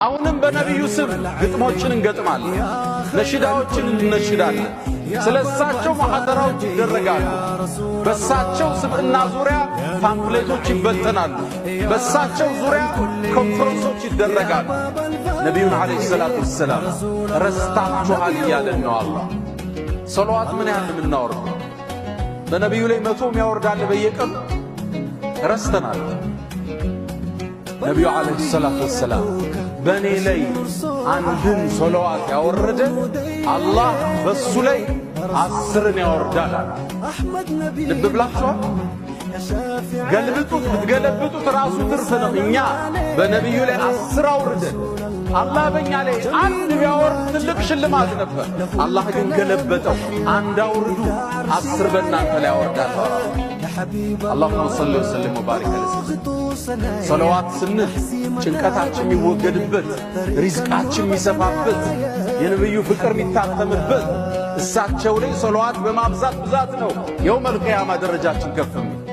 አሁንም በነቢዩ ስም ግጥሞችን እንገጥማለን፣ ነሽዳዎችን እንነሽዳለን። ስለ እሳቸው ሙሐደራዎች ይደረጋሉ። በእሳቸው ስብዕና ዙሪያ pamphlet ኦች ይበተናሉ። በእሳቸው ዙሪያ ኮንፈረንሶች ይደረጋሉ። ነቢዩን ዓለይሂ ሰላቱ ወሰላም ረስታችኋል እያለን ነው አላህ። ሰለዋት ምን ያህል የምናወርደው? በነቢዩ ላይ 100 የሚያወርዳለ በየቀኑ፣ ረስተናል። ነቢዩ ዓለይሂ ሰላቱ ወሰላም በእኔ ላይ አንድን ሶለዋት ያወረደ አላህ በሱ ላይ 10ን ያወርዳል። ልብ ብላችኋል። ገልብጡት፣ ብትገለብጡት ራሱ ትርፍ ነው። እኛ በነቢዩ ላይ 10 አውርደን አላህ በእኛ ላይ አንድ ቢያወርድ ትልቅ ሽልማት ነበር። አላህ ግን ገለበጠው። አንድ አውርዱ፣ 10 በእናንተ ላይ ያወርዳል። اللهم صل وسلم وبارك عليه። ሰለዋት ስንል ጭንቀታችን የሚወገድበት፣ ሪዝቃችን የሚሰፋበት፣ የነብዩ ፍቅር የሚታተምበት እሳቸው ላይ ሰለዋት በማብዛት ብዛት ነው የውመል ቂያማ ደረጃችን ከፍ የሚል።